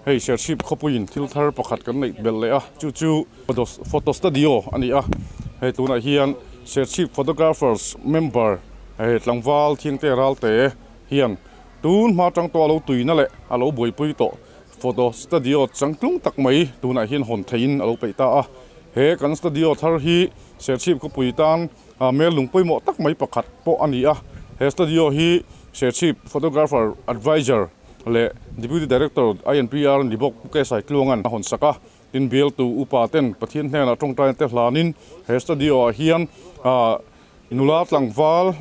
Hei Serchhip khawpuiin thil thar pakhat kan neih belh leh a, chu chu photo studio a ni a. Hei tunah hian Serchhip photographers member hei tlangval Thiangte Ralte hian tun hma tang tawh a lo tuina leh a lo buaipui tawh photo studio changtlung tak mai tunah hian hawn theihin a lo peih ta a. He kan studio thar hi Serchhip khawpui tan mel lung pawimawh tak mai pakhat pawh a ni a. He studio hi Serchhip photographer adviser leh Deputy Director INPR ni bawk Pu Kesai Tluanga'n a hawn sak a, tin bialtu upa ten Pathian hnenah tawngtaina te hlanin he studio ah hian nula tlangval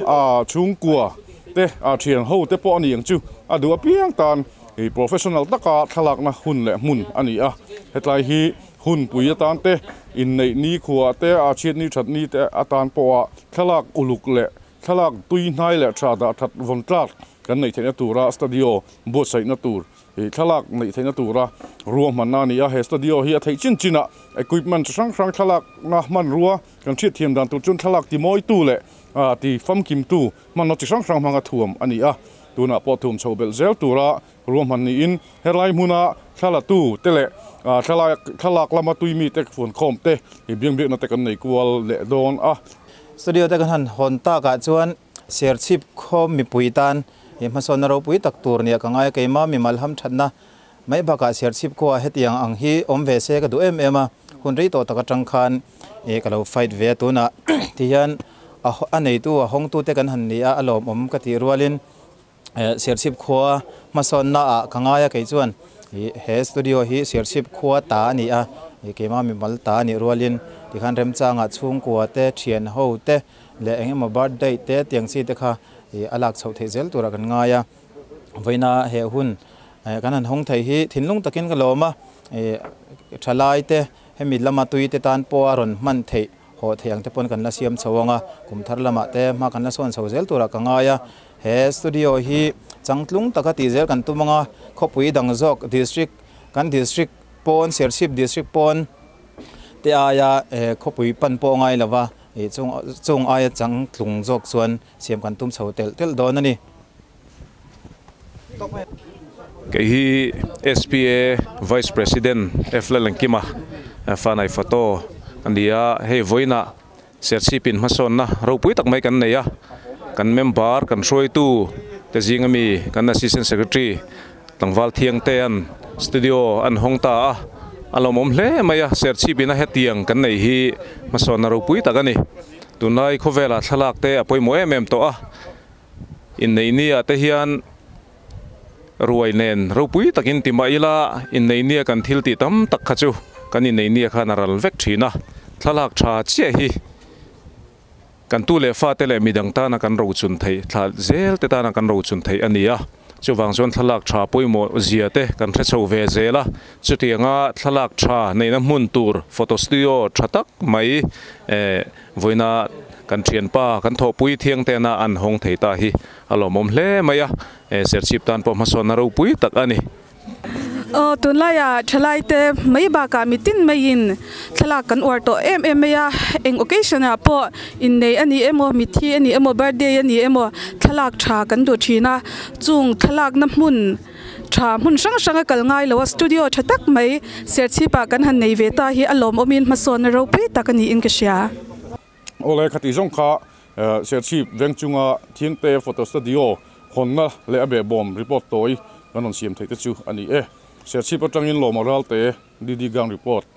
chhungkua te thian ho te pawh a ni ang chu a duh apiang tan professional taka thlalakna hun leh hmun a ni a, hetlai hi hunpui atan te inneih nikhua te chhiat ni that ni te atan pawha thlalak uluk leh Thlalak tui hnai leh tha dah that vawn tlak kan neih theihna tura studio buatsaihna tur ih thlalak neih theihna tura ruahmanna a ni a. He studio hi a theih chin chinah equipment chi hrang hrang thlalakna hmanrua kan hriatthiam dan tur chuan thlalak ti mawitu leh ti famkimtu hmanraw chi hrang hrang hmanga thuam a ni a. Tunah pawh thuam chho belh zel tura ruahman niin helai hmuna thlalatu te leh thlalak lama tui mite fuankhawm te ih biangbiakna te kan nei kual leh dawn a. Studio te kan han hawn takah chuan Serchhip khaw mipui tan he hmasawnna ropui tak tur nia ka ngai a, keimah mimal hamthatna mai bakah Serchhip khuaah hetiang ang hi awm ve se ka duh em em a, hun rei tawh tak atang khan ih ka lo fight ve a, tunah ti hian a neitu a hawngtute kan han ni a, a lawmawm ka tih rualin Serchhip khua hmasawnna ah ka ngai a kei chuan ih he studio hi Serchhip khua ta a ni a ih keimah mimal ta a nih rualin tikhan remchangah chhungkua te thian ho te leh eng emaw birthday te tiang chi te kha ih a lak chhoh theih zel turah kan ngai a vawiina he hun kan han hawng thei hi thinlung takin ka lawm a ih thalai te hemi lama tui te tan pawh a rawn hman theih haw theih ang te pawn kan la siam chho ang a kum thar lamah te hma kan la sawn chho zel turah ka ngai a. He studio hi changtlung taka tih zel kan tum anga khawpui dang zawk district kan district pawn Serchhip district pawn te aia khawpui pan pawh ngai lova ih chung chung aia changtlung zawk chuan siam kan tum chho telh telh dawn a ni. Kei hi SPA Vice President F Lalengkima Fanai Photo a ni a, hei vawiinah Serchhipin hmasawnna ropui tak mai kan nei a, kan member kan hruaitu te zinga mi kan Assistant Secretary tlangval Thiangtea'n studio an hawng ta a, a lawmawm hle mai a, Serchhipin a hetiang kan nei hi hmasawnna ropui tak a ni. Tunlai khawvelah thlalak te a pawimawh em em tawh a, inneihni-ah te hian ruai nen ropui takin ti mah ila inneihnia kan thil tih tam tak kha chu kan inneihnia khan a ral vek thin a, thlalak tha chiah hi kan tu leh fate leh midang tana kan rochun theih thla zel te tana kan rochun theih a ni a, chuvang chuan thlalak tha pawimawh zia te kan hre chho ve zel a, chutianga thlalak tha neihna hmun tur photo studio tha tak mai eh vawiina kan thianpa kan thawhpui thiang tena an hawng thei ta hi A lawmawm hle mai a, Serchhip tan pawh hmasawnna ropui tak a ni. Aw, tunlaiah thalaite mai bakah mitin maiin thlalak kan uar tawh em em mai a, eng occasion ah pawh innei a ni emaw, mitthi a ni emaw, birthday a ni emaw thlalak tha kan duh thin a, chung thlalakna hmun tha hmun hrang hrang a kal ngai lo a, studio tha tak mai Serchhip ah kan han nei ve ta hi a lawmawmin hmasawnna ropui tak a niin ka hria. Awle khati zawng kha Serchhip veng chunga Thiangte Photo Studio hawnna leh a behbawm report tawi kan rawn siam theih te chu a ni e. Serchhip atangin Lawma Ralte, DD Gang report.